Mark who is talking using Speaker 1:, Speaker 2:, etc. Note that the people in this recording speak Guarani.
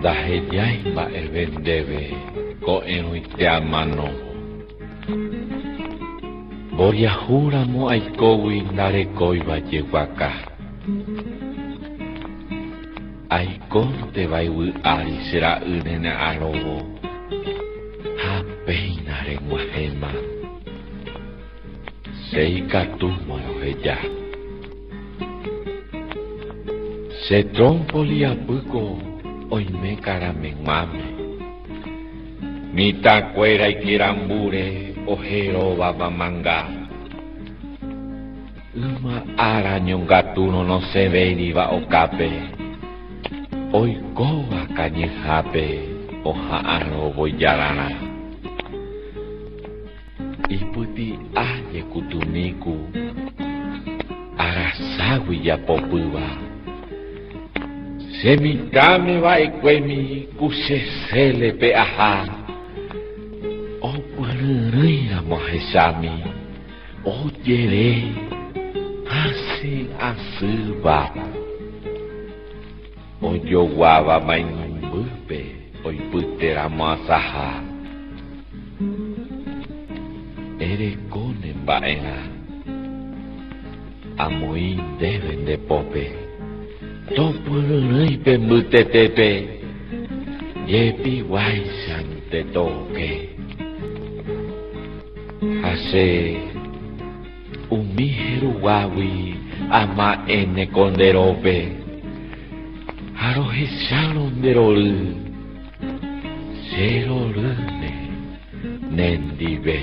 Speaker 1: Ndahejái mba'eve ndéve ko'ẽrõite amanóvo. Mboriahu ramo aikógui ndarekóiva jeguaka. Aikónteva yvy ári che ra'y nene'arõvo ha péina reg̃uahẽma. Che ikatúma roheja. Che trómpoli apýko oime karameg̃uáme. Mitãkuéra ikerambúre oheróva mamanga. Yma ára ñongatúrõ nosẽvéiriva okápe, oikóva kañyhápe oha'arõvo ijararã. Ipyti'a jekutumíku araságui japopýva. Che mitãme va'ekuémi ku che sélepe aha, opyryrỹiramo ahechámi ojere hasẽ asýva, ojoguáva mainumbýpe oipyteramo asaha. Ereko ne mba'erã, amoĩ ndéve nde pópe, topyryrỹi pe mbytetépe, jepiguáichante toke. Ha che umi heruguágui ama'ẽne ko nde rópe, ha rohechárõ nde rory. Che rorýne nendive.